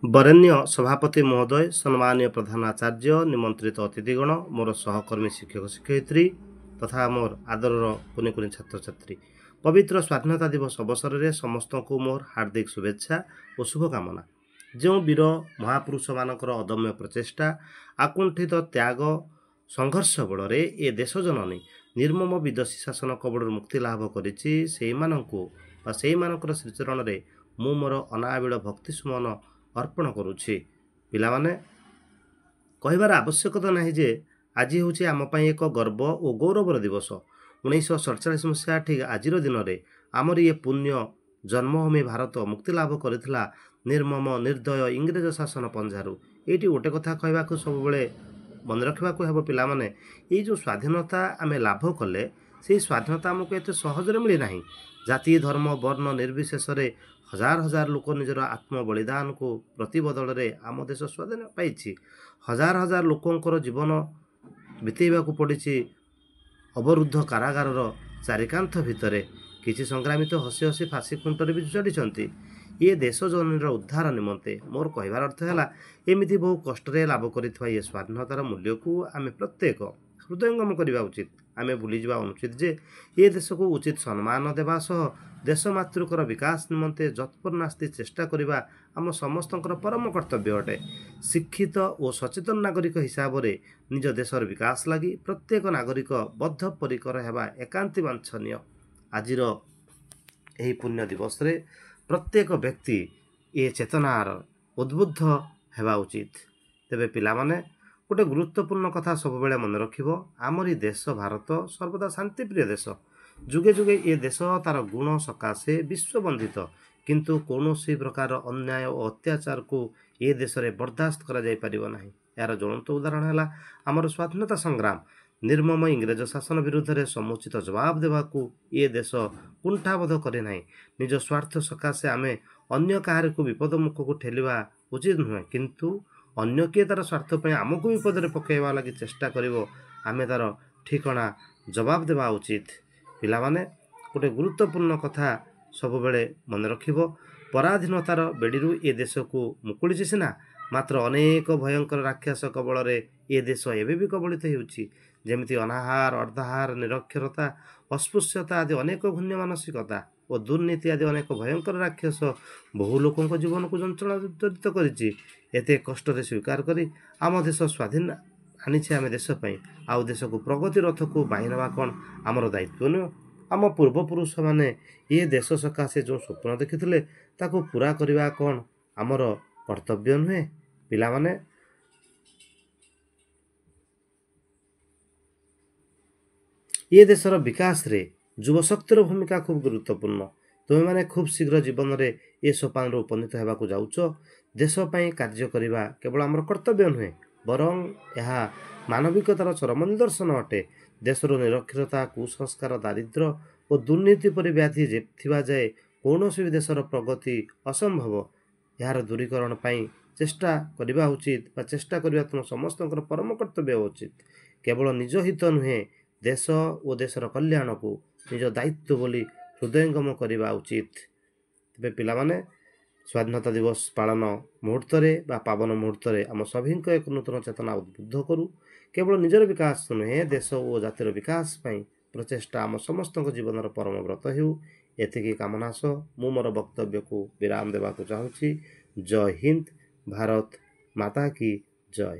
ବରେଣ୍ୟ ସଭାପତି ମହୋଦୟ, ସମ୍ମାନୀୟ ପ୍ରଧାନ ଆଚାର୍ଯ୍ୟ, ନିମନ୍ତ୍ରିତ ଅତିଥିଗଣ, ମୋର ସହକର୍ମୀ ଶିକ୍ଷକ ଶିକ୍ଷୟିତ୍ରୀ ତଥା ମୋର ଆଦରର କୁନି କୁନି ଛାତ୍ରଛାତ୍ରୀ, ପବିତ୍ର ସ୍ୱାଧୀନତା ଦିବସ ଅବସରରେ ସମସ୍ତଙ୍କୁ ମୋର ହାର୍ଦ୍ଦିକ ଶୁଭେଚ୍ଛା ଓ ଶୁଭକାମନା। ଯେଉଁ ବୀର ମହାପୁରୁଷମାନଙ୍କର ଅଦମ୍ୟ ପ୍ରଚେଷ୍ଟା, ଆକୁଣ୍ଠିତ ତ୍ୟାଗ, ସଂଘର୍ଷ ବଳରେ ଏ ଦେଶ ଜନନୀ ନିର୍ମମ ବିଦେଶୀ ଶାସନ କବଳରୁ ମୁକ୍ତି ଲାଭ କରିଛି, ସେଇମାନଙ୍କୁ ବା ସେଇମାନଙ୍କର ଶ୍ରୀଚରଣରେ ମୁଁ ମୋର ଅନାବିଳ ଭକ୍ତି ସୁମନ ଅର୍ପଣ କରୁଛି। ପିଲାମାନେ, କହିବାର ଆବଶ୍ୟକତା ନାହିଁ ଯେ ଆଜି ହେଉଛି ଆମ ପାଇଁ ଏକ ଗର୍ବ ଓ ଗୌରବର ଦିବସ। 1947 ମସିହା ଠିକ୍ ଆଜିର ଦିନରେ ଆମର ଇଏ ପୁଣ୍ୟ ଜନ୍ମଭୂମି ଭାରତ ମୁକ୍ତି ଲାଭ କରିଥିଲା ନିର୍ମମ ନିର୍ଦ୍ଦୟ ଇଂରେଜ ଶାସନ ପଞ୍ଝାରୁ। ଏଇଠି ଗୋଟେ କଥା କହିବାକୁ ସବୁବେଳେ ମନେ ରଖିବାକୁ ହେବ ପିଲାମାନେ, ଏଇ ଯେଉଁ ସ୍ୱାଧୀନତା ଆମେ ଲାଭ କଲେ, ସେଇ ସ୍ୱାଧୀନତା ଆମକୁ ଏତେ ସହଜରେ ମିଳିନାହିଁ। ଜାତି, ଧର୍ମ, ବର୍ଣ୍ଣ ନିର୍ବିଶେଷରେ ହଜାର ହଜାର ଲୋକ ନିଜର ଆତ୍ମ ବଳିଦାନକୁ ପ୍ରତିବଦଳରେ ଆମ ଦେଶ ସ୍ୱାଧୀନ ପାଇଛି। ହଜାର ହଜାର ଲୋକଙ୍କର ଜୀବନ ବିତେଇବାକୁ ପଡ଼ିଛି ଅବରୁଦ୍ଧ କାରାଗାରର ଚାରିକାନ୍ଥ ଭିତରେ। କିଛି ସଂଗ୍ରାମୀ ତ ହସି ହସି ଫାଶୀ ଖୁଣ୍ଟରେ ବି ଚଢ଼ିଛନ୍ତି ଇଏ ଦେଶ ଜନନୀର ଉଦ୍ଧାର ନିମନ୍ତେ। ମୋର କହିବାର ଅର୍ଥ ହେଲା, ଏମିତି ବହୁ କଷ୍ଟରେ ଲାଭ କରିଥିବା ଇଏ ସ୍ୱାଧୀନତାର ମୂଲ୍ୟକୁ ଆମେ ପ୍ରତ୍ୟେକ ହୃଦୟଙ୍ଗମ କରିବା ଉଚିତ। ଆମେ ଭୁଲିଯିବା ଅନୁଚିତ ଯେ ଏ ଦେଶକୁ ଉଚିତ ସମ୍ମାନ ଦେବା ସହ ଦେଶ ମାତୃକର ବିକାଶ ନିମନ୍ତେ ଯତ୍ପରୋନାସ୍ତି ଚେଷ୍ଟା କରିବା ଆମ ସମସ୍ତଙ୍କର ପରମ କର୍ତ୍ତବ୍ୟ ଅଟେ। ଶିକ୍ଷିତ ଓ ସଚେତନ ନାଗରିକ ହିସାବରେ ନିଜ ଦେଶର ବିକାଶ ଲାଗି ପ୍ରତ୍ୟେକ ନାଗରିକ ବଦ୍ଧପରିକର ହେବା ଏକାନ୍ତି ବାଞ୍ଛନୀୟ। ଆଜିର ଏହି ପୁଣ୍ୟ ଦିବସରେ ପ୍ରତ୍ୟେକ ବ୍ୟକ୍ତି ଏ ଚେତନାର ଉଦ୍ବୁଦ୍ଧ ହେବା ଉଚିତ। ତେବେ ପିଲାମାନେ, ଗୋଟେ ଗୁରୁତ୍ୱପୂର୍ଣ୍ଣ କଥା ସବୁବେଳେ ମନେ ରଖିବ, ଆମରି ଦେଶ ଭାରତ ସର୍ବଦା ଶାନ୍ତିପ୍ରିୟ ଦେଶ। ଯୁଗେ ଯୁଗେ ଏ ଦେଶ ତାର ଗୁଣ ସକାଶେ ବିଶ୍ୱବନ୍ଦିତ। କିନ୍ତୁ କୌଣସି ପ୍ରକାର ଅନ୍ୟାୟ ଓ ଅତ୍ୟାଚାରକୁ ଏ ଦେଶରେ ବରଦାସ୍ତ କରାଯାଇପାରିବ ନାହିଁ। ଏହାର ଜ୍ୱଳନ୍ତ ଉଦାହରଣ ହେଲା ଆମର ସ୍ୱାଧୀନତା ସଂଗ୍ରାମ। ନିର୍ମମ ଇଂରେଜ ଶାସନ ବିରୁଦ୍ଧରେ ସମୁଚିତ ଜବାବ ଦେବାକୁ ଏ ଦେଶ କୁଣ୍ଠାବୋଧ କରେ ନାହିଁ। ନିଜ ସ୍ୱାର୍ଥ ସକାଶେ ଆମେ ଅନ୍ୟ କାହାରିକୁ ବିପଦ ମୁଖକୁ ଠେଲିବା ଉଚିତ ନୁହେଁ, କିନ୍ତୁ ଅନ୍ୟ କିଏ ତା'ର ସ୍ୱାର୍ଥ ପାଇଁ ଆମକୁ ବିପଦରେ ପକାଇବା ଲାଗି ଚେଷ୍ଟା କରିବ, ଆମେ ତା'ର ଠିକଣା ଜବାବ ଦେବା ଉଚିତ। ପିଲାମାନେ, ଗୋଟେ ଗୁରୁତ୍ୱପୂର୍ଣ୍ଣ କଥା ସବୁବେଳେ ମନେ ରଖିବ, ପରାଧୀନତାର ବେଡ଼ିରୁ ଏ ଦେଶକୁ ମୁକୁଳିଛି ସିନା, ମାତ୍ର ଅନେକ ଭୟଙ୍କର ରାକ୍ଷସ କବଳରେ ଏ ଦେଶ ଏବେ ବି କବଳିତ ହେଉଛି। ଯେମିତି ଅନାହାର, ଅର୍ଦ୍ଧାହାର, ନିରକ୍ଷରତା, ଅସ୍ପୃଶ୍ୟତା ଆଦି ଅନେକ ଘୃଣ୍ୟ ମାନସିକତା ଓ ଦୁର୍ନୀତି ଆଦି ଅନେକ ଭୟଙ୍କର ରାକ୍ଷସ ବହୁ ଲୋକଙ୍କ ଜୀବନକୁ ଯନ୍ତ୍ରଣା ଜର୍ଜରିତ କରିଛି। ଏତେ କଷ୍ଟରେ ସ୍ୱୀକାର କରି ଆମ ଦେଶ ସ୍ୱାଧୀନ ଆଣିଛେ ଆମେ ଦେଶ ପାଇଁ, ଆଉ ଦେଶକୁ ପ୍ରଗତି ରଥକୁ ବାହି ନେବା କ'ଣ ଆମର ଦାୟିତ୍ୱ ନୁହେଁ? ଆମ ପୂର୍ବପୁରୁଷମାନେ ଏ ଦେଶ ସକାଶେ ଯେଉଁ ସ୍ୱପ୍ନ ଦେଖିଥିଲେ, ତାକୁ ପୂରା କରିବା କ'ଣ ଆମର କର୍ତ୍ତବ୍ୟ ନୁହେଁ? ପିଲାମାନେ, ଏ ଦେଶର ବିକାଶରେ ଯୁବଶକ୍ତିର ଭୂମିକା ଖୁବ୍ ଗୁରୁତ୍ୱପୂର୍ଣ୍ଣ। ତୁମେମାନେ ଖୁବ୍ ଶୀଘ୍ର ଜୀବନରେ ଏ ସୋପାନରେ ଉପନୀତ ହେବାକୁ ଯାଉଛ। ଦେଶ ପାଇଁ କାର୍ଯ୍ୟ କରିବା କେବଳ ଆମର କର୍ତ୍ତବ୍ୟ ନୁହେଁ, ବରଂ ଏହା ମାନବିକତାର ଚରମ ନିଦର୍ଶନ ଅଟେ। ଦେଶରୁ ନିରକ୍ଷରତା, କୁସଂସ୍କାର, ଦାରିଦ୍ର୍ୟ ଓ ଦୁର୍ନୀତି ପରି ବ୍ୟାଧି ଥିବା ଯାଏ କୌଣସି ବି ଦେଶର ପ୍ରଗତି ଅସମ୍ଭବ। ଏହାର ଦୂରୀକରଣ ପାଇଁ ଚେଷ୍ଟା କରିବା ଉଚିତ ବା ଚେଷ୍ଟା କରିବା ତୁମ ସମସ୍ତଙ୍କର ପରମ କର୍ତ୍ତବ୍ୟ ଉଚିତ। କେବଳ ନିଜ ହିତ ନୁହେଁ, ଦେଶ ଓ ଦେଶର କଲ୍ୟାଣକୁ ନିଜ ଦାୟିତ୍ୱ ବୋଲି ହୃଦୟଙ୍ଗମ କରିବା ଉଚିତ। ତେବେ ପିଲାମାନେ, ସ୍ୱାଧୀନତା ଦିବସ ପାଳନ ମୁହୂର୍ତ୍ତରେ ବା ପାବନ ମୁହୂର୍ତ୍ତରେ ଆମ ସଭିଙ୍କ ଏକ ନୂତନ ଚେତନା ଉଦ୍ବୁଦ୍ଧ କରୁ। କେବଳ ନିଜର ବିକାଶ ନୁହେଁ, ଦେଶ ଓ ଜାତିର ବିକାଶ ପାଇଁ ପ୍ରଚେଷ୍ଟା ଆମ ସମସ୍ତଙ୍କ ଜୀବନର ପରମ ବ୍ରତ ହେଉ, ଏତିକି କାମନା ସହ ମୁଁ ମୋର ବକ୍ତବ୍ୟକୁ ବିରାମ ଦେବାକୁ ଚାହୁଁଛି। ଜୟ ହିନ୍ଦ, ଭାରତ ମାତା କି ଜୟ।